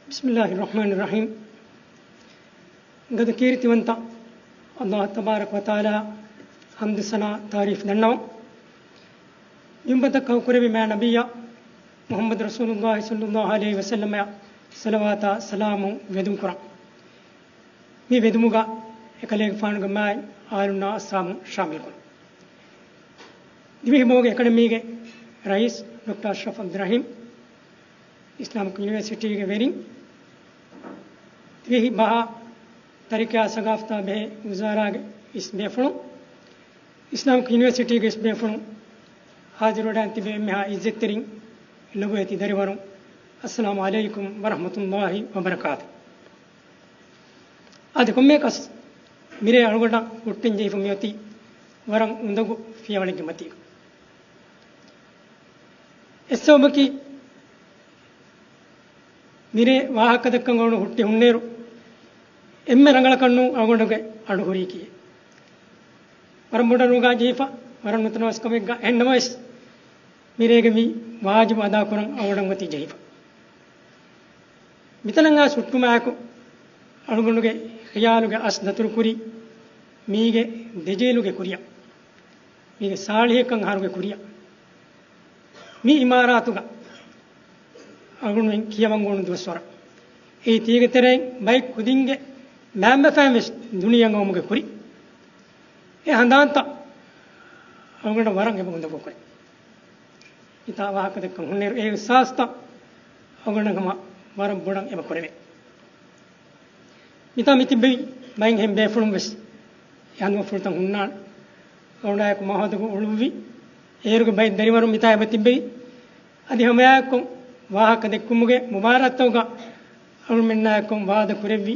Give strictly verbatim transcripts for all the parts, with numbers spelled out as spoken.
ބިސްމިއްލާހި ރަޙްމާނި ރަޙީމް. ގަދަ ކީރިތިވަންތަ އައްލާހު ތަބާރަކަ ވަތަޢާލާ ޙަމްދު ސަނާ ތަޢުރީފް ދަންނަވަން. މިންބަތައް ކައުކުރެއްވި މާ ނަބިއްޔާ މުޙައްމަދު ރަސޫލުއްލާހި ޞައްލައްލާހު ޢަލައިހި ވަސައްލަމައަށް ޞަލަވާތާ ސަލާމު ވެދުން ކުރަން. މި ވެދުމުގަ އެކަލޭގެފާނުގެ މާތް އާލުންނާ އަސްހާބުން ޝާމިލްކުރަން. ދިވެހި ބޯގެ އެކަޑަމީގެ ރައީސް ޑޮކްޓަރ އަޝްރަފް އަބްދުއްރަޙީމް، އިސްލާމިކް ޔުނިވަރސިޓީގެ ވެރިން، ދިވެހި ބަހާ ތަރިކަތާ ސަގާފަތާ ބެހޭ ވުޒާރާގެ އިސް ބޭފުޅުން، އިސްލާމިކް ޔުނިވަރސިޓީގެ އިސް ބޭފުޅުން، ހާޒިރުވެޑާން ތިބޭ އެންމެހާ އިއްޒަތްތެރިން ލޮބުވެތި ދަރިވަރުން، އައްސަލާމު ޢަލައިކުމް ވަރަޙްމަތުﷲި ވަބަރަކާތު. އަދި ކޮންމެއަކަސް މިރޭ އަޅުގަނޑަށް ހުއްޓެން ޖެހިފަ މިއޮތީ ވަރަށް އުނދަގޫ ފިޔަވަޅެއްގެ މަތީގަ. އެއްސަބަބަކީ، މިރޭ ވާހަކަ ދައްކަން އަޅުގަނޑު ހުއްޓި ހުންނޭރު، އެންމެ ރަނގަޅަކަށް ނޫން އަޅުގަނޑުގެ އަޑު ހުރީކީ. ވަރަށް ބޮޑަށް ރޯގާ ޖެހިފަ، ވަރަށް ނުތަނަވަސްކަމެއްގަ އެހެންނަމަވެސް، މިރޭގެ މި ވާޖިބު އަދާކުރަން އަޅުގަނޑަށް އޮތީ ޖެހިފަ. މިތަނަށް އައިސް ހުއްޓުމާއެކު، އަޅުގަނޑުގެ ޚިޔާލުގެ އަސް ދަތުރުކުރީ މީގެ ދެޖޭލުގެ ކުރިއަށް، މީގެ ސާޅީހެއްކަން އަހަރުގެ ކުރިއަށް. މި އިމާރާތުގަ އަޅުގަނޑުމެން ކިޔަވަން އުޅުނު ދުވަސްވަރަށް، އެއީ ތީގެ ތެރެއިން ބައެއް ކުދިންގެ މައިންބަފައިން ވެސް ދުނިޔެ އަންގަވުމުގެ ކުރި. އެ ހަނދާންތައް އަޅުގަނޑަށް ވަރަށް އެބަ އުނދަގޫކުރޭ. މިތާ ވާހަކަ ދައްކަން ހުންނޭރު އެ އިޙްސާސްތައް އަޅުގަނޑަށް ހަމަ ވަރަށް ބޮޑަށް އެބަ ކުރެވޭ. މިތާ މިތިއްބެވި ބައެއް އެހެން ބޭފުޅުން ވެސް އެ ހަނދުމަފުޅުތައް ހުންނާނެ. އަޅުގަނޑާއެކު މައުހަދުގަ އުޅުއްވި އޭރުގެ ބައެއް ދަރިވަރުން މިތާ އެބަ ތިއްބެވި. އަދި ހަމައެއާއެކު ވާހަކަ ދެއްކުމުގެ މުބާރާތްތަކުގަ އަޅުގަނޑުމެންނާއެކު ވާދަ ކުރެއްވި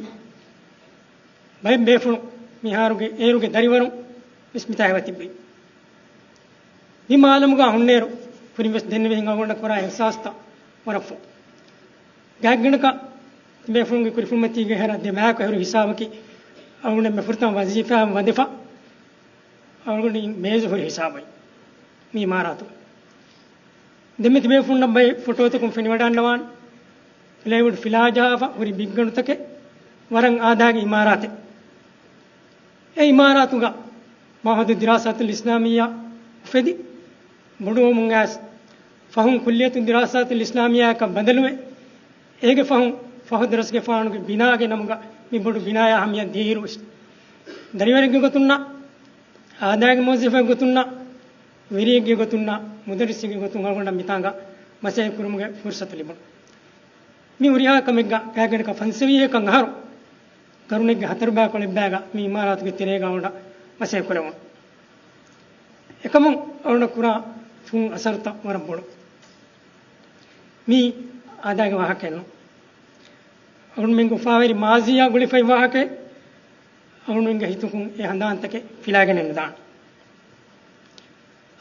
ބައެއް ބޭފުޅުން، މިހާރުގެ އޭރުގެ ދަރިވަރުން ވެސް މިތާ އެބަ ތިއްބެވި. މި މާލަމުގަ ހުންނޭރު ކުރިން ވެސް ދެންނެވިހެން އަޅުގަނޑަށް ކުރާ އިޙްސާސްތައް ވަރަށް ފުން. ގާތްގަނޑަކަށް ބޭފުޅުންގެ ކުރިފުންމަތީގެ ހަރަ ދެ މާކު އެހުރި ހިސާބަކީ އަޅުގަނޑު އެންމެ ފުރަތަމަ ވަޒީފާއަށް ވަދެފަ އަޅުގަނޑު މޭޒު ހުރި ހިސާބައި މި އިމާރާތު. ދެންމެ ތިބޭފުންނަށް ބައެއް ފޮޓޯތަކުން ފެނިވަޑައިގަންނަވާނެ. ޕްލައިވުޑް ފިލާ ޖަހާފަ ހުރި ބިއްގަނޑުތަކެއް، ވަރަށް އާދައިގެ އިމާރާތެއް. އެ އިމާރާތުގަ މައުހަދު ދިރާސާތުލް އިސްލާމިއްޔާ އުފެދި، ބޮޑުވަމުން އައިސް ފަހުން ކުއްލިއްޔަތު ދިރާސާތުލް އިސްލާމިއްޔާއަކަށް ބަދަލުވެ، އޭގެ ފަހުން ފަހު ދަރަސްގެފާނުގެ ބިނާގެ ނަމުގަ މި ބޮޑު ބިނާޔާ ހަމަޔަށް ދިޔައިރު ވެސް، ދަރިވަރެއްގެ ގޮތުންނާ، އާދައިގެ މުވައްޒަފެއްގެ ގޮތުންނާ، ވެރިއެއްގެ ގޮތުންނާ، މުދައްރިސެއްގެ ގޮތުން އަޅުގަނޑަށް މިތާނގަ މަސައްކަތް ކުރުމުގެ ފުރުސަތު ލިބުނު. މި ހުރިހާ ކަމެއްގަ ގާތްގަނޑަކަށް ފަންސަވީހަކަށް އަހަރު ގަރުނެއްގެ ހަތަރު ބައިކޮޅެއްބާގަ މި އިމާރާތުގެ ތެރޭގަ އަޅުގަނޑަށް މަސައްކަތް ކުރެވުނު. އެކަމުން އަޅުގަނޑަށް ކުރާ ފުން އަސަރުތައް ވަރަށް ބޮޑު. މީ އާދައިގެ ވާހަކައެއް ނޫން. އަޅުގަނޑުމެންގެ އުފާވެރި މާޒީއާ ގުޅިފައި ވާހަކައެއް. އަޅުގަނޑުމެންގެ ހިތުން އެ ހަނދާންތަކެއް ފިލާގެނެއް ނުދާނެ.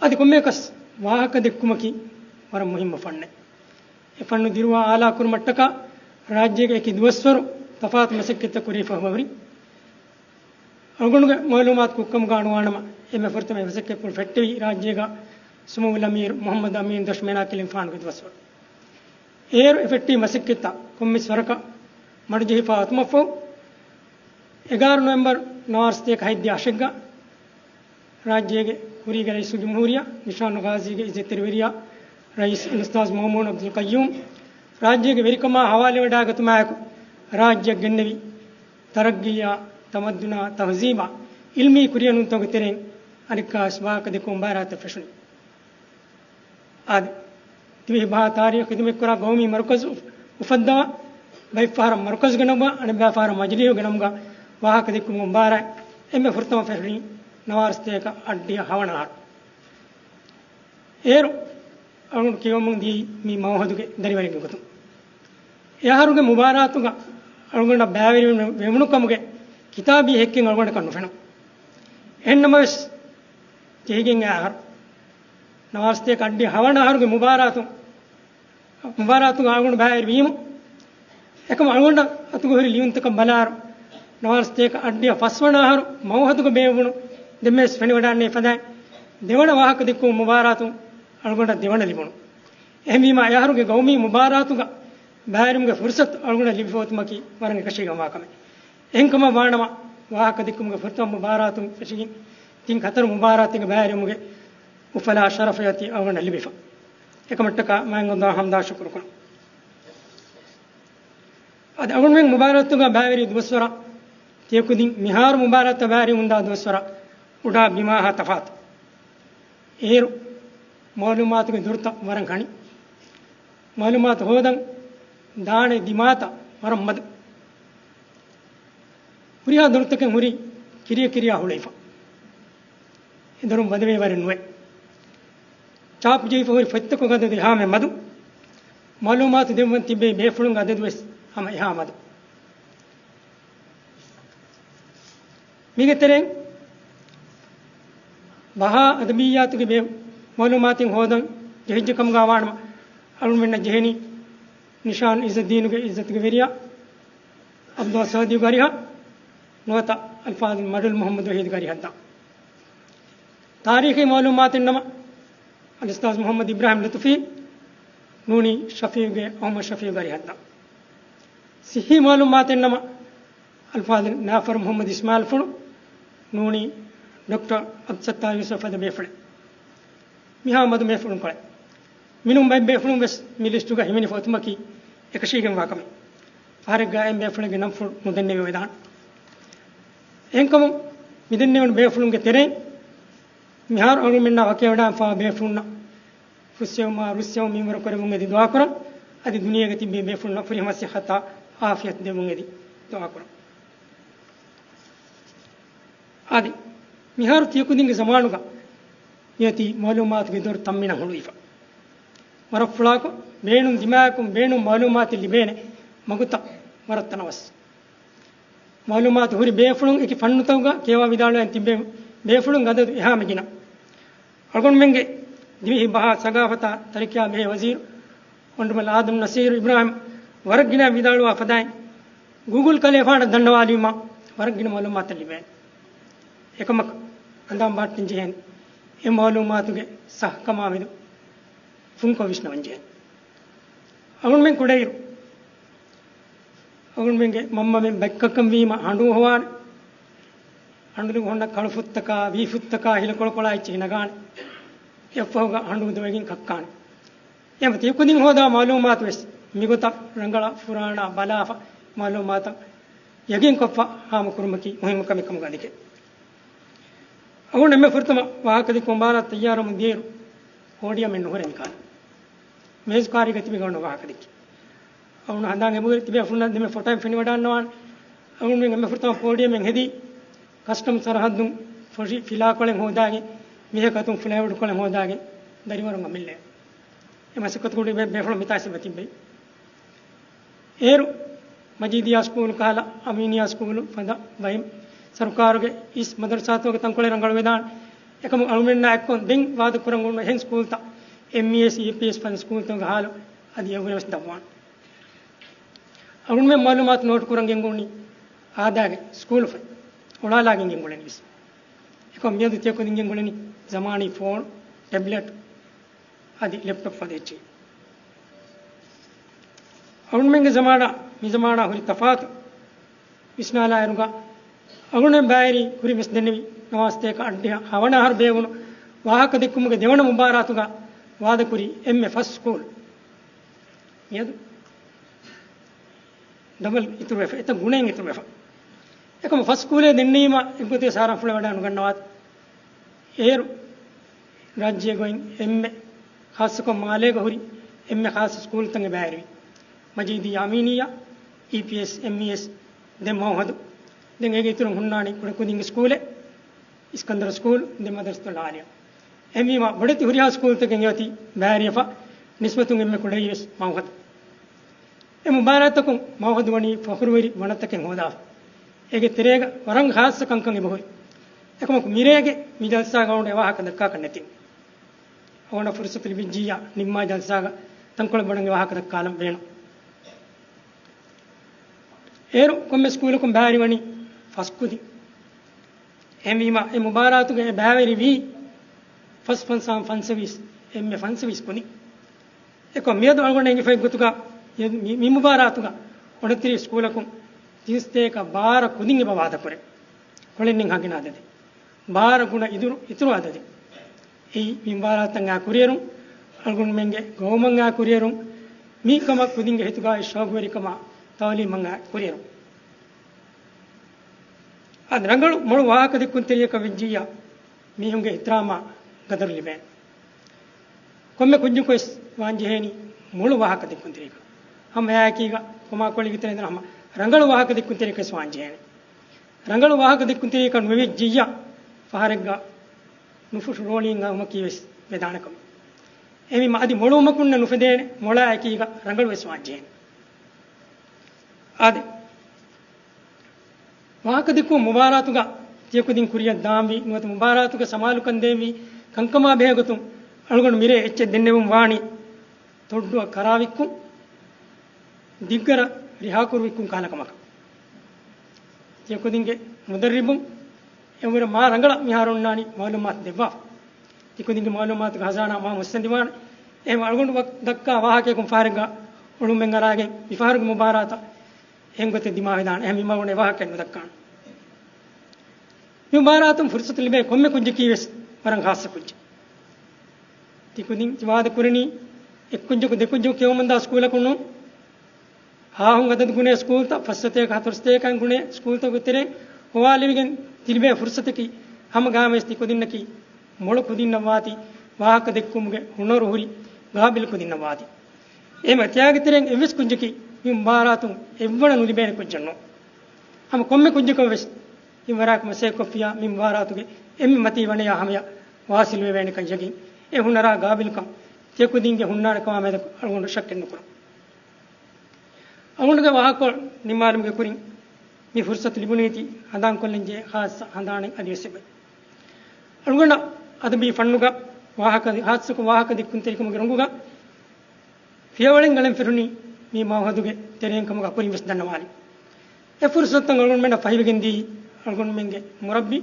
އަދި ކޮންމެއަކަސް ވާހަކަ ދެއްކުމަކީ ވަރަށް މުހިއްމު ފަންނެއް. އެ ފަންނު ދިރުވާ އާލާކުރުމަށްޓަކާ ރާއްޖޭގެ އެކި ދުވަސްވަރު ތަފާތު މަސައްކަތްތައް ކުރެވިފަ ހުރި. އަޅުގަނޑުގެ މައުލޫމާތު ކުށްކަމުގަ އަންނަވާނަމަ، އެންމެ ފުރަތަމަ މަސައްކަތްޕުޅު ފެއްޓެވީ ރާއްޖޭގަ ސުމޫ އަމީރު މުޙައްމަދު އަމީނު ދަށުމެނާ ކިލިންފާނުގެ ދުވަސްވަރު. އޭރު އެ ފެއްޓި މަސައްކަތްތައް ކޮންމެސް ވަރަކަށް މަޑުޖެހިފަ އަތުމަށްފަހު، އެގާރަ ނޮވެމްބަރު ނަވާރަ ސަތޭކަ ހަތްދިހަ އަށެއްގަ ރާއްޖޭގެ ކުރީގެ ރައީސުލްޖުމްހޫރިއްޔާ ނިޝާނު ޣާޒީގެ އިއްޒަތްތެރިވެރިޔާ ރައީސް އަލްއުސްތާޛު މައުމޫނު އަބްދުލް ޤައްޔޫމް ރާއްޖޭގެ ވެރިކަމާ ހަވާލުވެވަޑައިގަތުމާއެކު، ރާއްޖެއަށް ގެންނެވި ތަރައްގީއާ، ތަމައްދުނާ، ތަހުޒީބާ، އިލްމީ ކުރިއެރުންތަކުގެ ތެރެއިން އަނެއްކާވެސް ވާހަކަ ދެއްކުމުގެ މުބާރާތްތައް ފެށުނީ. އާދެ، ދިވެހި ބަހާ ތާރީޚު ޚިދުމަތްކުރާ ގައުމީ މަރުކަޒު އުފައްދަވާ، ބައެއް ފަހަރަށް މަރުކަޒުގެ ނަމުގަ، އަނެއްބައި ފަހަރަށް މަޖިލީހުގެ ނަމުގަ ވާހަކަ ދެއްކުމުގެ މުބާރާތް އެންމެ ފުރަތަމަ ފެށުނީ ނަވާރަ ސަތޭކަ އަށްޑިހަ ހަވަނަ އަހަރު. އޭރު އަޅުގަނޑު ކިޔަވަމުން ދިޔައީ މި މައުހަދުގެ ދަރިވަރެއްގެ ގޮތުން. އެ އަހަރުގެ މުބާރާތުގަ އަޅުގަނޑަށް ބައިވެރިވެ-، ވެވުނު ކަމުގެ ކިތާބީ ހެއްކެއް އަޅުގަނޑަކަށް ނުފެނުނު. އެހެންނަމަވެސް، ޖެހިގެން އައި އަހަރު، ނަވާރަ ސަތޭކަ އަށްޑިހަ ހަވަނަ އަހަރުގެ މުބާރާތު، މުބާރާތުގަ އަޅުގަނޑު ބައިވެރި ވީމު، އެކަމު އަޅުގަނޑަށް އަތުގަ ހުރި ލިޔުންތަކަށް ބަލާއިރު، ނަވާރަ ސަތޭކަ އަށްޑިހަ ފަސްވަނަ އަހަރު މައުހަދުގަ ބޭއްވުނު ދެންމެވެސް ފެނިވަޑާންނެވި ފަދައިން، ދެވަނަ ވާހަކަ ދެއްކުމުގެ މުބާރާތު އަޅުގަނޑަށް ދެވަނަ ލިބުނު. އެހެންވީމާ، އެ އަހަރުގެ ގައުމީ މުބާރާތުގަ ބައިވެރިވުމުގެ ފުރުސަތު އަޅުގަނޑަށް ލިބިފަ އޮތުމަކީ ވަރަށް އެކަށީގެންވާ ކަމެއް. އެހެންކަމަށް ވާނަމަ، ވާހަކަ ދެއްކުމުގެ ފުރަތަމަ މުބާރާތުން ފެށިގެން ތިން ހަތަރު މުބާރާތެއްގެ ބައިވެރިވުމުގެ އުފަލާ ޝަރަފެއް އަތީ އަޅުގަނޑަށް ލިބިފަ. އެކަމަށްޓަކާ މާތް އަލްލާއަށް ހަމްދާ ޝުކުރު ކުރަން. އަދި އަޅުގަނޑުމެން މުބާރާތުގަ ބައިވެރި ދުވަސްވަރަށް ތިޔަކުދިން މިހާރު މުބާރާތަށް ބައިވެރިވުންދާ ދުވަސްވަރަށް އުޑާ ބިމާހާ ތަފާތު. އޭރު މައުލޫމާތުގެ ދޮރުތައް ވަރަށް ހަނި. މައުލޫމާތު ހޯދަން ދާނެ ދިމާތައް ވަރަށް މަދު. ހުރިހާ ދޮރުތަކެއް ހުރީ ކިރިޔަ ކިރިޔާ ހުޅުވިފަ. އެ ދޮރުން ވަދެވޭ ވަރެއް ނުވޭ. ޗާޕު ޖެހިފަ ހުރި ފޮތްތަކުގެ އަދަދު އެހާމެ މަދު. މައުލޫމާތު ދެއްވަން ތިއްބެވި ބޭފުޅުންގެ އަދަދު ވެސް ހަމަ އެހާ މަދު. މީގެ ތެރެއިން ބަހާ އަދަބިއްޔާތުގެ ބޭ-، މައުލޫމާތެއް ހޯދަން ޖެހިއްޖެ ކަމުގަ ވާނަމަ، އަޅުގަނޑުމެންނަށް ޖެހެނީ ނިޝާން އިއްޒައްދީނުގެ އިއްޒަތުގެ ވެރިޔާ އަބްދުﷲ ސާދީގެ އަރިހަށް ނުވަތަ އަލްފާޟިލް މަޑުލް މުޙައްމަދު ވަޙީދުގެ އަރިހަށް ދާން. ތާރީޚީ މައުލޫމާތެއް ނަމަ، އަލްއުސްތާޛު މުޙައްމަދު އިބްރާހިމް ލުޠުފީ ނޫނީ ޝަފީޢުގެ، އަޙްމަދު ޝަފީޢުގެ އަރިހަށް ދާން. ޞިއްޙީ މައުލޫމާތެއް ނަމަ، އަލްފާޟިލް ނާފަރު މުޙައްމަދު އިސްމާޢީލްފުޅު ނޫނީ ޑޮކްޓަރ އަބްދުއްސައްތާރު ޔޫސުފް އަދި ބޭފުޅެއް. މިހާ މަދު ބޭފުޅުން ކޮޅެއް. މިނޫން ބައެއް ބޭފުޅުން ވެސް މި ލިސްޓުގަ ހިމެނިފަ އޮތުމަކީ އެކަށީގެންވާ ކަމެއް. ފަހަރެއްގަ އެއް ބޭފުޅެއްގެ ނަންފުޅު ނުދެންނެވި ވެދާނެ. އެހެންކަމުން މި ދެންނެވުނު ބޭފުޅުންގެ ތެރެއިން މިހާރު އަޅުގަނޑުމެންނާ ވަކިވެވަޑައިފާ ބޭފުޅުންނަށް ފުއްސެވުމާ ރުއްސެވުމުން މިންވަރު ކުރެވުން އެދި ދުޢާ ކުރަން. އަދި ދުނިޔޭގަ ތިއްބެވި ބޭފުޅުންނަށް ފުރިހަމަ ޞިއްޙަތާ ޢާފިޔަތު ދެއްވުން އެދި ދުޢާ ކުރަން. އަދި މިހާރު ތިޔަކުދިންގެ ޒަމާނުގަ މިއޮތީ މައުލޫމާތުގެ ދޮރު ތަންމިނަށް ހުޅުވިފަ. ވަރަށް ފުޅާކޮށް، ބޭނުން ދިމާއަކުން ބޭނުން މައުލޫމާތެއް ލިބޭނެ މަގުތައް ވަރަށް ތަނަވަސް. މައުލޫމާތު ހުރި ބޭފުޅުން އެކި ފަންނުތަކުގަ ކިޔަވާ ވިދާޅުވެ ތިއްބެވި ބޭފުޅުންގެ އަދަދު އެހާމެ ގިނަ. އަޅުގަނޑުމެންގެ ދިވެހި ބަހާ ސަގާފަތާ ތަރައްޤީއާ ބެހޭ ވަޒީރު އޮނަރަބަލް އާދަމް ނަސީރު އިބްރާހިމް ވަރަށް ގިނަ ވިދާޅުވާ ފަދައިން، ގޫގުލް ކަލޭފާނަށް ދަންނަވާލީމާ ވަރަށް ގިނަ މައުލޫމާތެއް ލިބޭނެ. އެކަމަކު ހަނދާން ބާއްޓަން ޖެހޭނެ އެ މައުލޫމާތުގެ ސައްކަމާ މެދު ފުންކޮށް ވިސްނަވަން ޖެހޭނެ. އަޅުގަނޑުމެން ކުޑައިރު އަޅުގަނޑުމެންގެ މަންމަމެން ބައްކަކަން ވީމަ ހަނޑޫ ހޮވާނެ. ހަނޑު ހޮންނަ ކަޅު ފުއްތަކާ، ވީ ފުއްތަކާ، ހިލަކޮޅުކޮޅާ އެއްޗެހި ނަގާނެ. އެއަށްފަހުގަ ހަނޑޫ ދޮވެގެން ކައްކާނެ. އެހެން ތިޔަކުދިން ހޯދާ މައުލޫމާތު ވެސް މިގޮތަށް ރަނގަޅަށް ފުރާނަ ބަލާފަ، މައުލޫމާތަށް ޔަގީންކޮށްފަ ހާމަކުރުމަކީ މުހިއްމު ކަމެއް ކަމުގަ ދެކެ. އަޅުގަނޑު އެންމެ ފުރަތަމަ ވާހަކަދެއްކުމަށް ބާރަށް ތައްޔާރަމުން ދިޔައިރު ޕޯޑިއަމެއް ނުހުރެން ކާނެ. މޭޒު ކާރީގަ ތިބި ގަނޑު ވާހަކަދެއްކި. އަޅުގަނޑު ހަނދާން އެބަހުރި ތިބޭފުޅުންނަށް ދެމެ ފޮޓައިން ފެނިވަޑާންނަވާނެ. އަޅުގަނޑުމެން އެންމެ ފުރަތަމަ ޕޯޑިއަމެއް ހެދީ ކަސްޓަމް ސަރަހައްދުން ފޮށި ފިލާކޮޅެއް ހޯދާގެން، މީހަކަށް ފްލައިވުޑް ކޮޅެއް ހޯދާގެން ދަރިވަރުން އަމިއްލައި. އެ މަސައްކަތު ކުރި ބޭ-، ބޭފުޅުން މިތާސް އެބަ ތިއްބެވި. އޭރު މަޖީދިއްޔާ ސްކޫލު ކަހަލަ، އަމީނިއްޔާ ސްކޫލު ފަދަ ބައި ސަރުކާރުގެ އިސް މަދަރުސާތަކުގެ ތަންކޮޅެއް ރަނގަޅުވެދާނެ. އެކަމު އަޅުގަނޑުމެންނާ އެއްކޮށް ދެން ވާދަ ކުރަން އޮންނަ އެހެން ސްކޫލްތައް، އެމްއީއެސް، އީޕީއެސް ފަދަ ސްކޫލްތަކުގެ ހާލު އަދި އެއަށްވުރެ ވެސް ދަށްވާނެ. އަޅުގަނޑުމެން މައުލޫމާތު ނޯޓު ކުރަން ގެންގުޅުނީ އާދައިގެ ސްކޫލު ފޮތް އޮޅާލާގެން ގެންގުޅެނީ ވެސް. އެކަމު މިއަދު ތިޔަކުދިން ގެންގުޅެނީ ޒަމާނީ ފޯނު، ޓެބްލެޓް، އަދި ލެޕްޓޮޕް ފަދަ އެއްޗެއް. އަޅުގަނޑުމެންގެ ޒަމާނާ މި ޒަމާނާ ހުރި ތަފާތު ވިސްނާލާއިރުގަ، އަޅުގަނޑުމެން ބައިވެރި ކުރިން ވެސް ދެންނެވި ނަވާސްތޭކަ އަށްޑިހަ ހަވަނަ އަހަރު ބޭއްވުނު ވާހަކަ ދެއްކުމުގެ ދެވަނަ މުބާރާތުގަ ވާދަކުރި އެންމެ ފަސް ސްކޫލް. މިއަދު ޑަބަލް އިތުރުވެފަ، އެތައް ގުނައިން އިތުރުވެފަ. އެކަމު ފަސް ސްކޫލެއް ދެންނެވީމަ އެގޮތަށް ސާރަންފުޅެއް ވަޑައި ނުގަންނަވާތި. އޭރު ރާއްޖޭގައި އެންމެ ޚާއްޞަކޮށް މާލޭގަ ހުރި އެންމެ ޚާއްޞަ ސްކޫލްތަކުގެ ބައިވެރިވި. މަޖީދިއްޔާ އަމީނިއްޔާ، އީޕީއެސް، އެމްއީއެސް، ދެން މައުހަދު. ދެން އޭގެ އިތުރުން ހުންނާނީ ކުޑަކުދިންގެ ސްކޫލެއް، އިސްކަންދަރު ސްކޫލް، ދެން މަދަރުސަތުލް އާލިޔާ. އެހެންވީމަ ބޮޑެތި ހުރިހާ ސްކޫލްތަކެއް އޮތީ ބައިވެރިވެފަ، ނިސްބަތުން އެންމެ ކުޑައީ ވެސް މައުހަދު. އެ މުބާރާތަކުން މައުހަދު ވަނީ ފަޚުރުވެރި ވަނަތަކެއް ހޯދާފަ. އޭގެ ތެރޭގަ ވަރަށް ޚާއްޞަ ކަންކަން އެބަހުރި. އެކަމަކު މިރޭގެ މި ޖަލްސާގަ އަޅުގަނޑު އެ ވާހަކަ ދައްކާކަށް ނެތިން. އަޅުގަނޑަށް ފުރުސަތު ލިބިއްޖިއްޔާ ނިންމާ ޖަލްސާގަ ތަންކޮޅެއް ބޮޑަށް އެ ވާހަކަ ދައްކާލަން ބޭނުން. އޭރު ކޮންމެ ސްކޫލަކުން ބައިވެރިވަނީ ފަސް ކުދިން. އެހެންވީމަ އެ މުބާރާތުގަ އެ ބައިވެރިވީ ފަސް ފަންސާ ފަންސަވީސް، އެންމެ ފަންސަވީސް ކުދިން. އެކަމު މިއަދު އަޅުގަނޑަށް އެނގިފައި ގޮތުގަ މި، މި މުބާރާތުގަ އޮނަތިރީސް ސްކޫލަކުން ތިން ސަތޭކަ ބާރަ ކުދިން އެބަ ވާދަކުރޭ. ކޮޅެއް ހަގިން އަދަދެއް. ބާރަ ގުނަ އިތުރު، އިތުރު އަދަދެއް. އެއީ މި މުބާރާތަށް އާ ކުރިއެރުން، އަޅުގަނޑުމެންގެ ގައުމަށް އާ ކުރިއެރުން، މި ކަމަށް ކުދިންގެ ހިތުގައި ޝައުގުވެރިކަމާ ތައުލީމަށް އާ ކުރިއެރުން. އަދި ރަނގަޅު މޮޅު ވާހަކަ ދެއްކުންތެރިޔަކަށް ވެއްޖިއްޔާ، މީހުންގެ އިޙްތިރާމާ ގަދަރު ލިބޭނެ. ކޮންމެ ކުއްޖަކުވެސް ވާންޖެހޭނީ މޮޅު ވާހަކަ ދެއްކުންތެރިޔަކަށް. ހަމަ އެއާއެކީގަ ކޮމާކޮޅީގެ ތެރޭ ހަމަ ރަނގަޅު ވާހަކަ ދެއްކުންތެރިޔަކަށް ވެސް ވާންޖެހޭނެ. ރަނގަޅު ވާހަކަ ދެއްކުންތެރިޔަކަށް ނުވެއްޖިއްޔާ، ފަހަރެއްގަ ނުފުށު ރޯޅިއެއް އައުމަކީ ވެސް ވެދާނެ ކަމެއް. އެހެންވީމަ އަދި މޮޅުވުމަކުންނަށް ނުފެދޭނެ، މޮޅާއެކީގަ ރަނގަޅު ވެސް ވާންޖެހޭނެ. އާދެ، ވާހަކަދެއްކުން މުބާރާތުގަ ތިޔަކުދިން ކުރިއަށް ދާންވީ، ނުވަތަ މުބާރާތުގަ ސަމާލުކަން ދޭންވީ ކަންކަމާ ބެހޭގޮތުން އަޅުގަނޑު މިރޭ އެއްޗެއް ދެންނެވުން ވާނީ، ތޮއްޑުއަށް ކަރާވިއްކުން، ދިއްގަރަށް ރިހާކުރުވިއްކުން ކަހަލަ ކަމަކަށް. ތިޔަކުދިންގެ މުދައްރިބުން އެއުމުރެ މާ ރަނގަޅަށް މިހާރު އޮންނާނީ މައުލޫމާތު ދެއްވާފަ. ތިކުދިންގެ މައުލޫމާތުގެ ހަޒާނާ މާ މުއްސަނދިވާނެ. އެހެން އަޅުގަނޑު ދައްކާ ވާހަކަޔަކުން ފަހަރެއްގަ އޮޅުމެއް އަރާގެން މިފަހަރުގެ މުބާރާތަށް އެހެން ގޮތެއް ދިމާވެދާނެ. އެހެން މި މަގުނެ ވާހަކައެއް ނުދައްކާނެ. މި މުބާރާތުން ފުރުސަތު ލިބޭ ކޮންމެ ކުއްޖަކީ ވެސް ވަރަށް ޚާއްޞަ ކުއްޖެއް. ތިކުދިން ތި ވާދަ ކުރަނީ އެއްކުއްޖަކު ދެކުއްޖަކު ކިޔަވަމުންދާ ސްކޫލަކުން ނޫން. ހާހުން އަދަދު ގުނޭ ސްކޫލްތައް، ފަސްސަތޭކަ ހަތަރުސަތޭކައިން ގުނޭ ސްކޫލްތަކުގެ ތެރޭ ހޮވާލެވިގެން ތިލިބޭ ފުރުސަތަކީ ހަމަ ގާމެސް ތިކުދިންނަކީ މޮޅު ކުދިންނަށްވާތީ، ވާހަކަ ދެއްކުމުގެ ހުނަރު ހުރި ގާބިލް ކުދިންނަށްވާތީ. އެހެމަ ތިޔާގެ ތެރެއިން އެއްވެސް ކުއްޖަކީ މި މުބާރާތުން އެއްވަނަ ނުލިބޭނެ ކުއްޖެއް ނޫން. ހަމަ ކޮންމެ ކުއްޖަކަށް ވެސް ތިން ވަރާކު މަސައްކަތްކޮށްފިޔާ މި މުބާރާތުގެ އެންމެ މަތީ ވަނަޔާ ހަމަޔަށް ވާސިލުވެވޭނެކަން ޔަގީން. އެ ހުނަރާ ގާބިލްކަން ތިޔަކުދިންގެ ހުންނާނެކަމާ މެދު އަޅުގަނޑު ޝައްކެއް ނުކުރަން. އަޅުގަނޑުގެ ވާހަކަ ނިންމާލުމުގެ ކުރިން މި ފުރުސަތު ލިބުނީތީ ހަނދާންކޮށްލަންޖެހޭ ޚާއްޞަ ހަނދާނެއް އަދިވެސް އެބައި. އަޅުގަނޑަށް އަދަބީ ފަންނުގަ ވާހަކަ، ޚާއްޞަކޮށް ވާހަކަ ދެއްކުންތެރިކަމުގެ ރޮނގުގަ ފިޔަވަޅެއް އަޅަން ފެށުނީ މި މައުހަދުގެ ތެރެއިން ކަމުގަ ކުރިން ވެސް ދަންނަވާލި. އެ ފުރުސަތުތައް އަޅުގަނޑުމެންނަށް ފަހިވެގެން ދިޔައީ އަޅުގަނޑުމެންގެ މުރައްބީ،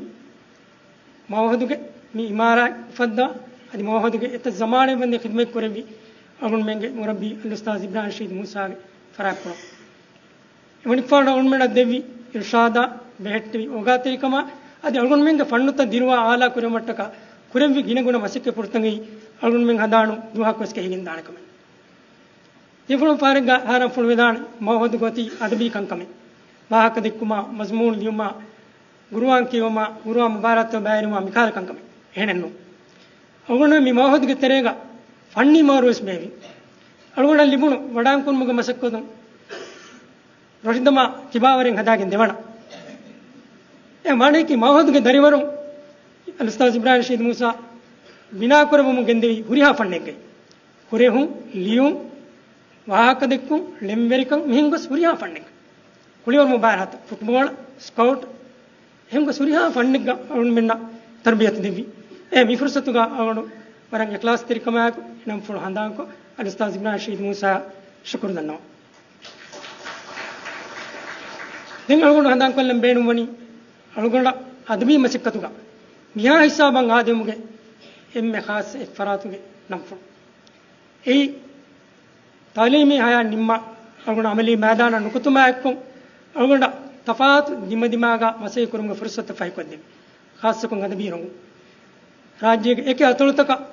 މައުހަދުގެ މި އިމާރާތް އުފައްދާ، އަދި މައުހަދުގެ އެތައް ޒަމާނެއް ވަންދެން ޚިދުމަތް ކުރެއްވި އަޅުގަނޑުމެންގެ މުރައްބީ އަލްއުސްތާޛް އިބްރާހިމް ރަޝީދު މޫސާގެ ފަރާތްޕުޅުން. އެމަނިކުފާނު އަޅުގަނޑުމެންނަށް ދެއްވި އިރުޝާދާ، ބެހެއްޓެވި އޯގާތެރިކަމާ، އަދި އަޅުގަނޑުމެންގެ ފަންނުތައް ދިރުވާ އާލާ ކުރެވުމަށްޓަކާ ކުރެއްވި ގިނަގުނަ މަސައްކަތް ފުރަތަމަ އަޅުގަނޑުމެން ހަނދާނު ދުވަހަކުވެސް ކެހިގެން ދާނެ ކަމެއް. ތިފުޅުން ފާރެއްގަ ހާރަންފުޅު ވެދާނެ މައުހަދުގެ އޮތީ އަދަބީ ކަންކަމެއް. ވާހަކަ ދެއްކުމާ، މަޒުމޫނު ލިޔުމާ، ގުރުއާން ކިޔެވުމާ، ގުރުއާން މުބާރާތްތައް ބައިވެރިވުމާ މިކަހަލަ ކަންކަމެއް. އެހެނެއްނު. އަޅުގަނޑު މި މައުހަދުގެ ތެރޭގަ ފަންނީ މަހުރުވެސް ބޭއްވި. އަޅުގަނޑަށް ލިބުނު ވަޑާން ކުރުމުގެ މަސައްކަތުން ރޮށިދަމާ ކިބާވަރެއް ހަދާގެން ދެވަނަ. އެ މާނަޔަކީ މައުހަދުގެ ދަރިވަރުން އަލްއުސްތާޛް އިބްރާހިމް ރަޝީދު މޫސާ ބިނާކުރެއްވުމުން ގެންދެވި ހުރިހާ ފަންނެއްގައި. ކުރެހުން، ލިޔުން، ވާހަކަ ދެއްކުން، ޅެންވެރިކަން މިހެން ގޮސް ހުރިހާ ފަންނެއްގައި. ކުޅިވަރު މުބާރާތު، ފުޓްބޯޅަ، ސްކައުޓް، އެހެން ގޮސް ހުރިހާ ފަންނެއްގަ އަޅުގަނޑުމެންނަށް ތަރުބިޔަތު ދެއްވި. އެ މި ފުރުސަތުގަ އަޅުގަނޑު ވަރަށް އިޚްލާޞްތެރިކަމާއެކު އެނަމްފުޅު ހަނދާންކޮށް އަލްއުސްތާޛް އިބްރާހިމް ރަޝީދު މޫސާއަށް ޝުކުރު ދަންނަވަން. ދެން އަޅުގަނޑު ހަނދާންކޮށްލަން ބޭނުންވަނީ، އަޅުގަނޑަށް އަދަބީ މަސައްކަތުގަ މިހާ ހިސާބަށް އާދެވުމުގެ އެންމެ ޚާއްޞަ އެއްފަރާތުގެ ނަންފުޅު. އެއީ، ތައުލީމީ ހަޔާތް ނިންމާ، އަޅުގަނޑު އަމަލީ މައިދާނަށް ނުކުތުމާ އެއްކޮށް، އަޅުގަނޑަށް ތަފާތު ދިމަދިމާގަ މަސައްކަތް ކުރުމުގެ ފުރުސަތު ފަހިކޮށްދެއްވި. ޚާއްޞަކޮށް އަދަބީ ރޮނގު. ރާއްޖޭގެ އެކި އަތޮޅުތަކަށް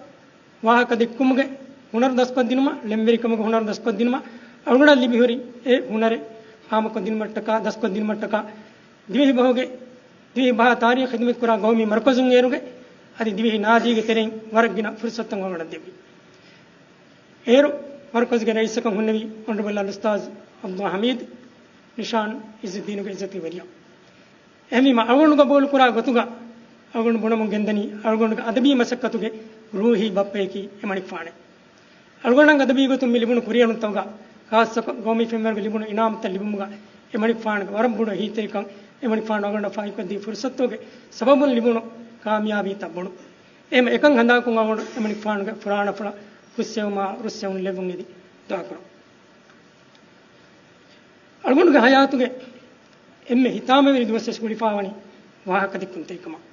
ވާހަކަ ދެއްކުމުގެ ހުނަރު ދަސްކޮށްދިނުމަށް، ޅެންވެރިކަމުގެ ހުނަރު ދަސްކޮށްދިނުމަށް އަޅުގަނޑަށް ލިބިހުރި އެ ހުނަރެއް ހާމަކޮށްދިނުމަށްޓަކާ، ދަސްކޮށްދިނުމަށްޓަކާ، ދިވެހިބަހުގެ، ދިވެހިބަހާ ތާރީޚް ޚިދުމަތްކުރާ ގައުމީ މަރުކަޒުން އޭރުގެ އަދި ދިވެހި ނާދީގެ ތެރެއިން ވަރަށް ގިނަ ފުރުސަތުތައް އަޅުގަނޑަށް ދެއްވި. އޭރު މަރުކަޒުގެ ރައީސަކަށް ހުންނެވި އޮނަރަބަލް އަލްއުސްތާޛް ޢަބްދުއްލާ ޙަމީދު ނިޝާން ޢިއްޒުއްދީނުގެ ޢިއްޒަތީ ވެރިޔާ. އެހެންވީމަ، އަޅުގަނޑު ގަބޫލުކުރާ ގޮތުގަ އަޅުގަނޑު ބުނަމުން ގެންދަނީ، އަޅުގަނޑުގެ އަދަބީ މަސައްކަތުގެ ރޫޙީ ބައްޕަޔަކީ އެމަނިކުފާނޭ. އަޅުގަނޑަށް އަދަބީ ގޮތުން މި ލިބުނު ކުރިއެރުންތަކުގަ، ޚާއްޞަކޮށް ގައުމީ ފެންވަރުގެ ލިބުނު އިނާމުތައް ލިބުމުގަ، އެމަނިކުފާނުގެ ވަރަށް ބޮޑު އެހީތެރިކަން، އެމަނިކުފާނު އަޅުގަނޑަށް ފަހިކޮށްދީ ފުރުސަތުގެ ސަބަބުން ލިބުނު ކާމިޔާބީތައް ބޮޑު. އެހެން އެކަން ހަނދާންކޮށް އަޅުގަނޑު އެމަނިކުފާނުގެ ފުރާނަފުޅަށް ހުސްހެވުމާ ރުއްސެވުން ލެއްވުން އެދި ދުޢާކުރަން. އަޅުގަނޑުގެ ހަޔާތުގެ އެންމެ ހިތާމަވެރި ދުވަސްވެސް ގުޅިފައިވަނީ ވާހަކަދެއްކުންތެރިކަމަށް.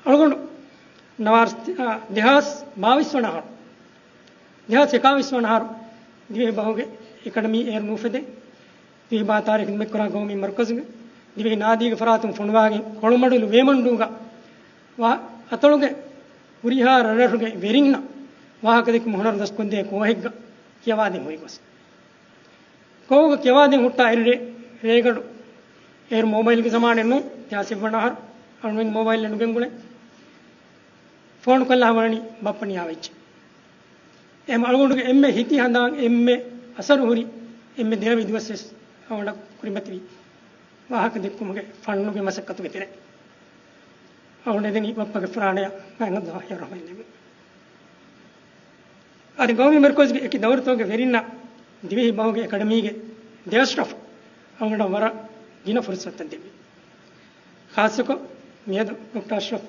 އަޅުގަނޑު ނަވާރަސް، އާ، ދެހާސް ބާވީސް ވަނަ އަހަރު، ދެހާސް އެކާވީސް ވަނަ އަހަރު ދިވެހި ބަހުގެ އެކަޑަމީ އޭރު ނޫފެދޭ. ދިވެހި ބާތާރީޚް ޚިދުމަތްކުރާ ގައުމީ މަރުކަޒުގެ ދިވެހި ނާދީގެ ފަރާތުން ފޮނުވާގެން ކޮޅުމަޑުލު ވޭމަންޑޫގަ ވާ އަތޮޅުގެ ހުރިހާ ރަށްރަށުގެ ވެރިންނަށް ވާހަކަ ދެއްކުމަށް ހުނަރު ދަސްކޮށްދޭ ކޯހެއްގަ ކިޔަވާދޭން ހުރި ގޮސް. ކޯހުގަ ކިޔަވާދޭން ހުއްޓާ އެރު ރޭ، ރޭގަނޑު އޭރު މޯބައިލްގެ ޒަމާނެއް ނޫން، ތިޔާ ސިއްވަނަ އަހަރު އަޅުގަނޑު މޯބައިލް ނުގެންގުޅޭ. ފޯނު ކޮށްލާ ވަނީ ބައްޕަ ނިޔާވެއްޖެ. އެހެން އަޅުގަނޑުގެ އެންމެ ހިތި ހަނދާން، އެންމެ އަސަރު ހުރި، އެންމެ ދެރަވި ދުވަސް ވެސް އަޅުގަނޑަށް ކުރިމަތިވި ވާހަކަ ދެއްކުމުގެ ފަންނުގެ މަސައްކަތުގެ ތެރޭ. އަޅުގަނޑު އެދެނީ ބައްޕަގެ ފުރާނަޔަށް މާތް ﷲ އަށް ރަޙްމަތް ލެއްވުން. އަދި ގައުމީ މަރުކަޒުގެ އެކި ދައުރުތަކުގެ ވެރިންނަށް ދިވެހި ބަހުގެ އެކަޑަމީގެ ދެ އަޝްރަފް އަޅުގަނޑަށް ވަރަށް ގިނަ ފުރުސަތުތައް ދެއްވި. ޚާއްޞަކޮށް މިއަދު ޑޮކްޓަރ އަޝްރަފް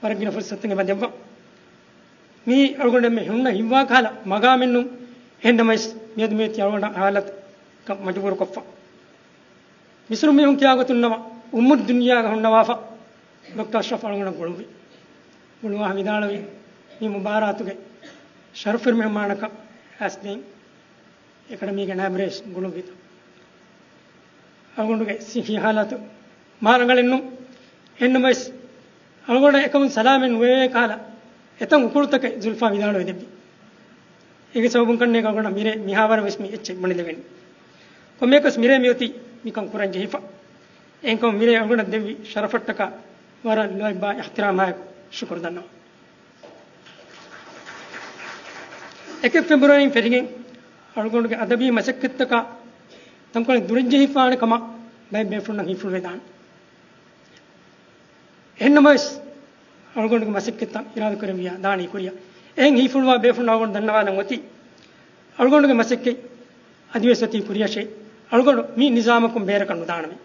ވަރަށް ގިނަ ފުރުސަތުތައް އެބަ ދެއްވާ. މީ އަޅުގަނޑު އެންމެ ހުންނަ ހިތްވާ ކަހަލަ މަގާމެއް ނޫން. އެހެންނަމަވެސް މިއަދު މިއޮތީ އަޅުގަނޑަށް ހާލަތަކަށް މަޖުބޫރުކޮށްފަ. މިސުރު މީހުން ކިޔާގޮތުންނަމަ އުއްމުއްދުންޔާގަ ހުންނަވާފަ ޑޮކްޓަރ އަޝްރަފް އަޅުގަނޑަށް ގުޅުއްވި. ގުޅުވާ ވިދާޅުވި، މި މުބާރާތުގެ ޝަރަފުވެރި މެހުމާނަކަށް އައިސް ދެން އެކަޑަމީގެ ނާއިބު ރައީސް ގުޅުއްވިތަ. އަޅުގަނޑުގެ ސިއްހީ ހާލަތު މާ ރަނގަޅެއް ނޫން. އެހެންނަމަވެސް އަޅުގަނޑަށް އެކަމުން ސަލާމަތް ނުވެވޭ ކަހަލަ އެތައް އުކުޅުތަކެއް ޒުލްފާ ވިދާޅުވެ ދެއްވި. އޭގެ ސަބަބުން ކަންނޭނގެ އަޅުގަނޑަށް މިރޭ މިހާވަރަށް ވެސް މި އެއްޗެއް ބުނެލެވެނީ. ކޮންމެއަކަސް މިރޭ މިއޮތީ މިކަން ކުރަން ޖެހިފަ. އެހެންކަމުން މިރޭ އަޅުގަނޑަށް ދެއްވި ޝަރަފަށްޓަކާ ވަރަށް ލޯތްބާ އިޙްތިރާމާއެކު ޝުކުރު ދަންނަވަން. އެކެއް ފެބްރުއަރީން ފެށިގެން އަޅުގަނޑުގެ އަދަބީ މަސައްކަތްތަކާ ތަންކޮޅެއް ދުރަށްޖެހިފާނެ ކަމަށް ބައެއް ބޭފުޅުންނަށް ހީފުޅުވެ ދާނެ. އެހެންނަމަވެސް، އަޅުގަނޑުގެ މަސައްކަތްތައް އިރާދަކުރެއްވިޔާ ދާނީ ކުރިއަށް. އެހެން ހީފުޅުވާ ބޭފުޅުން އަޅުގަނޑު ދަންނަވާލަން އޮތީ، އަޅުގަނޑުގެ މަސައްކަތް އަދިވެސް އޮތީ ކުރިއަށޭ. އަޅުގަނޑު މި ނިޒާމަކުން ބޭރަކަށް ނުދާނަމޭ.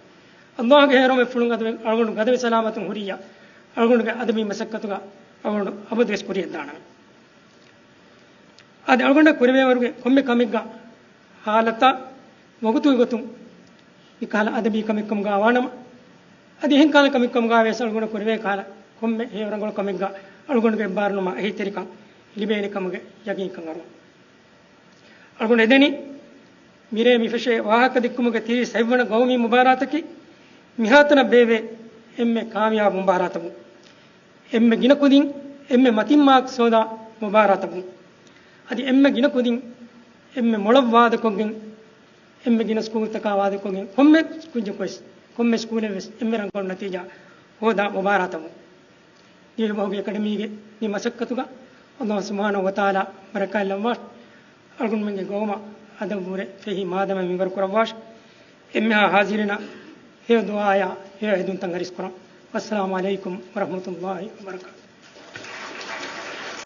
ﷲ ގެ ހޭރޯމެފުޅުން އަދި އަޅުގަނޑު ގަދަވެ ސަލާމަތުން ހުރިއްޔާ، އަޅުގަނޑުގެ އަދަބީ މަސައްކަތުގަ އަޅުގަނޑު އަބަދުވެސް ކުރިއަށް ދާނަމޭ. އަދި އަޅުގަނޑަށް ކުރެވޭވަރުގެ ކޮންމެ ކަމެއްގަ ހާލަތާ ވަގުތުގެ ގޮތުން މިކަހަލަ އަދަބީ ކަމެއްކަމުގަ ވާނަމަ، އަދި އެހެން ކަހަލަ ކަމެއްކަމުގަ ވެސް އަޅުގަނޑަށް ކުރެވޭ ކަހަލަ ކޮންމެ ހެޔޮ ރަނގަޅު ކަމެއްގަ އަޅުގަނޑުގެ އެއްބާރުލުމާ އެހީތެރިކަން ލިބޭނެ ކަމުގެ ޔަގީންކަން އަރުވަން. އަޅުގަނޑު އެދެނީ މިރޭ މިފެށޭ ވާހަކަ ދެއްކުމުގެ ތިރީސް ހަތްވަނަ ގައުމީ މުބާރާތަކީ މިހާތަނަށް ބޭއްވޭ އެންމެ ކާމިޔާބު މުބާރާތަކުން. އެންމެ ގިނަ ކުދިން އެންމެ މަތިން މާކް ހޯދާ މުބާރާތަކުން. އަދި އެންމެ ގިނަ ކުދިން އެންމެ މޮޅަށް ވާދަކޮށްގެން، އެންމެ ގިނަ ސްކޫލްތަކާ ވާދަކޮށްގެން ކޮންމެ ކުއްޖަކުވެސް، ކޮންމެ ސްކޫލެއްވެސް އެންމެ ރަނގަޅު ނަތީޖާ ހޯދާ މުބާރާތަކުން. ދިވެހިބަހުގެ އެކަޑަމީގެ މި މަސައްކަތުގަ ﷲ ސުބްޙާނަހޫ ވަތަޢާލާ ބަރަކާތްލައްވާށި. އަޅުގަނޑުމެންގެ ގައުމަށް އަދަބުވުރެ ފެހި މާދަމާ މިންވަރު ކުރައްވާށި. އެންމެހާ ހާޒިރިންނަށް ހެޔޮ ދުޢާޔާ ހެޔޮ އެދުންތައް އަރިސްކުރަން. ވައްސަލާމު ޢަލައިކުމް ވަރަޙްމަތުﷲ ވަބަރަކާތު.